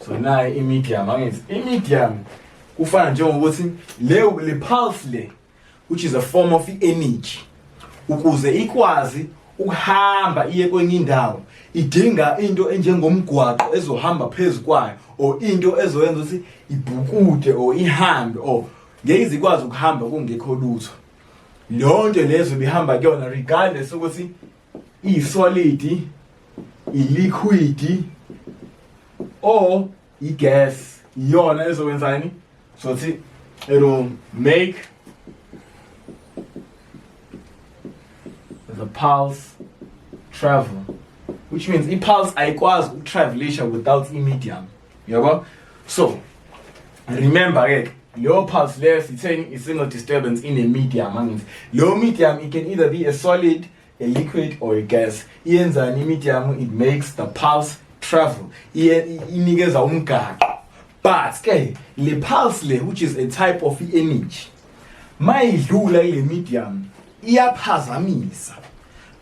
So nayi i-medium, angithi i-medium kufana njengokuthi le pulse le, which is a form of energy, ukuze ikwazi ukuhamba iye kwenye indawo idinga into enjengomgwaqo ezohamba phezu kwayo, or into ezoyenza ukuthi ibhukude or ihambe, or ngeke izikwazi ukuhamba kungekho lutho. Leyo nto lezo bihamba kuyona regardless ukuthi iyisolid, iliquid or igas, iyona ezokwenzani. So thi it'll make the pulse travel, which means i-pulse ayikwazi ukutravelisha without i-medium, yabo. So remember ke, leyo pulse leyo sitheni, i-single disturbance in a medium, angithi leyo medium, it can either be a solid, a liquid or a gas. Iyenzani i-medium? It makes the pulse travel, inikeza umgaqo. But ke le pulse le, which is a type of energy, mayidlula ile medium iyaphazamisa,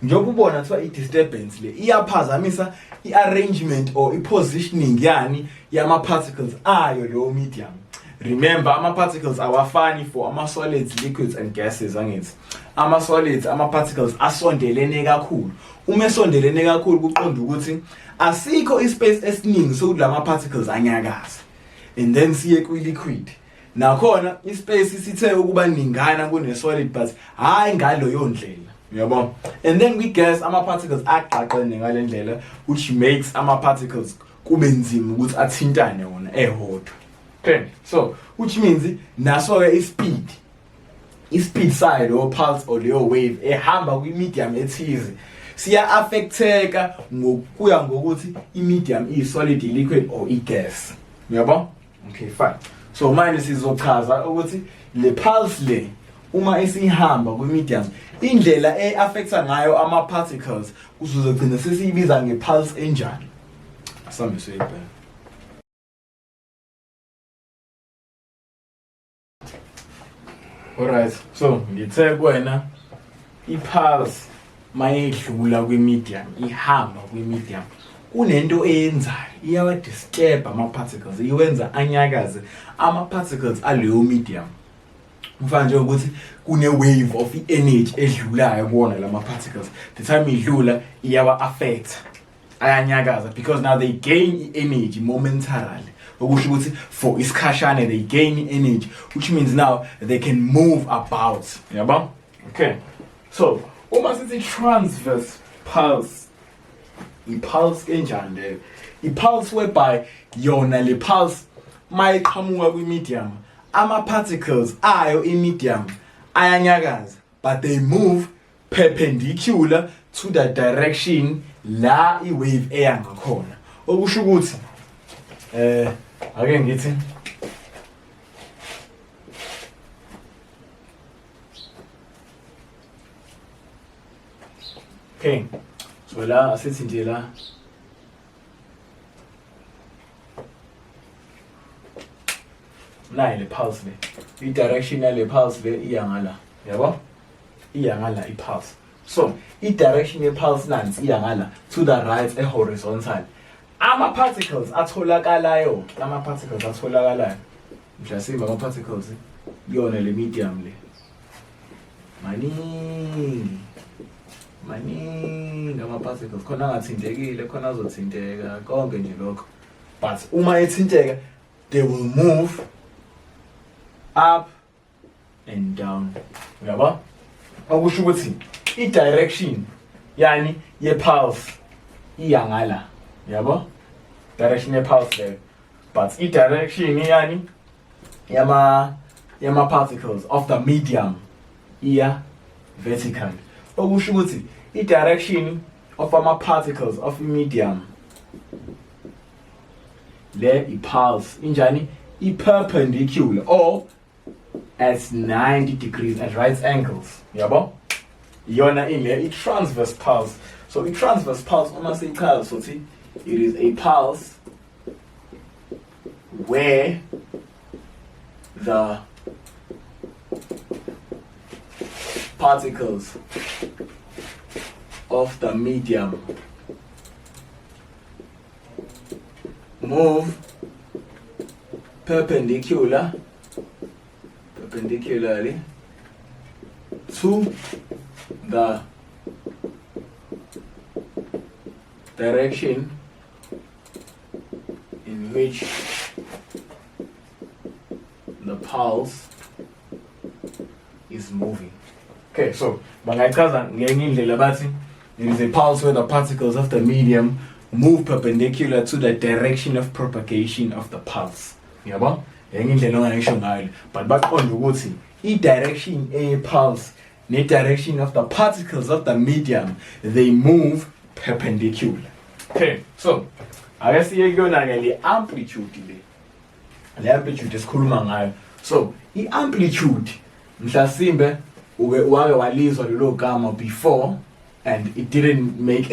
njengoba ubona kuthiwa i-disturbance le iyaphazamisa i-arrangement or i-positioning yani yama-particles ayo leyo medium. Remember, ama-particles awafani for ama-solids, liquids and gases, angithi ama-solids, ama-particles asondelene kakhulu. Uma esondelene kakhulu kuqonda ukuthi asikho ispace esiningi sokuthi lama-particles anyakaze. And then siye kwi-liquid, nakhona ispace sithe ukuba ningana kune-solid, but hhayi ngaleyo ndlela, uyabo. And then kwi-gas ama-particles agqaqene ngale ndlela, which makes ama-particles kube nzima ukuthi athintane wona ehodwa. Okay, so which means naso-ke i-speed sayo leyo pulse or leyo wave ehamba kwi-medium ethize siya-affecteka ngokuya ngokuthi i-medium iyi-solid, i-liquid or i-gas, uyabo. Okay, fine. So manje sizochaza ukuthi le pulse le uma isihamba kwi-medium, indlela e-affecta ngayo ama-particles, kuzogcina sesiyibiza nge-pulse enjani. Asambe siyoyibheka. Alright, so ngithe kuwena i-pulse mayidlula kwi-medium, ihamba kwi-medium, kunento eyenzayo, iyawa-disturb ama-particles, iwenza anyakaze ama-particles aleyo medium. Kufana njengokuthi kune-wave of i-energy edlulayo kuwona lama particles. The time idlula iyawa-affect, ayanyakaza, because now they gain i-energy momentarily, okusho ukuthi for isikhashana they gain energy, which means now they can move about, yabo. Okay, so uma sithi transverse pulse, i-pulse enjani leyo? I-pulse whereby yona le pulse mayiqhamuka kwi-medium, ama-particles ayo i-medium ayanyakaza, but they move perpendicular to the direction la i-wave eya ngakhona. Okusho ukuthi ake ngithi okay, so la asithi nje la nayi le pulse le, i-direction yale pulse le iya ngala, yabo, iya ngala i-pulse. So i-direction ye-pulse nansi, iya ngala to the right e-horizontal. Ama-particles atholakalayo, ama-particles atholakalayo mhlasimbe ama-particles kuyona le medium le maningi, maningi ama-particles khona angathintekile, khona azothinteka, konke nje lokho. But uma ethinteka they will move up and down, uyabo. Okusho ukuthi i-direction yani ye-pulse iya ngala, yabo, direction ye-pulse leyo. But i-direction yani yama particles of the medium iya vertical. Okusho ukuthi i-direction of ama particles of medium le i-pulse injani? I-perpendicular or at 90 degrees, at right angles, yabo. Iyona ile i-transverse pulse. So i-transverse pulse uma siyichaza sothi it is a pulse where the particles of the medium move Perpendicularly to the direction in which the pulse is moving. Okay, so bangayichaza ngenye indlela bathi it is a pulse where the particles of the medium move perpendicular to the direction of propagation of the pulse. Yabo? Ngenye indlela ongayisho ngayo, but baqonda ukuthi i-direction eye-pulse ne-direction of the particles of the medium, they move perpendicular. Okay, so ake siye kuyona-ke le amplitude, le amplitude esikhuluma ngayo. So i-amplitude, mhlasimbe uke wake walizwa lelo gama before and it didn't make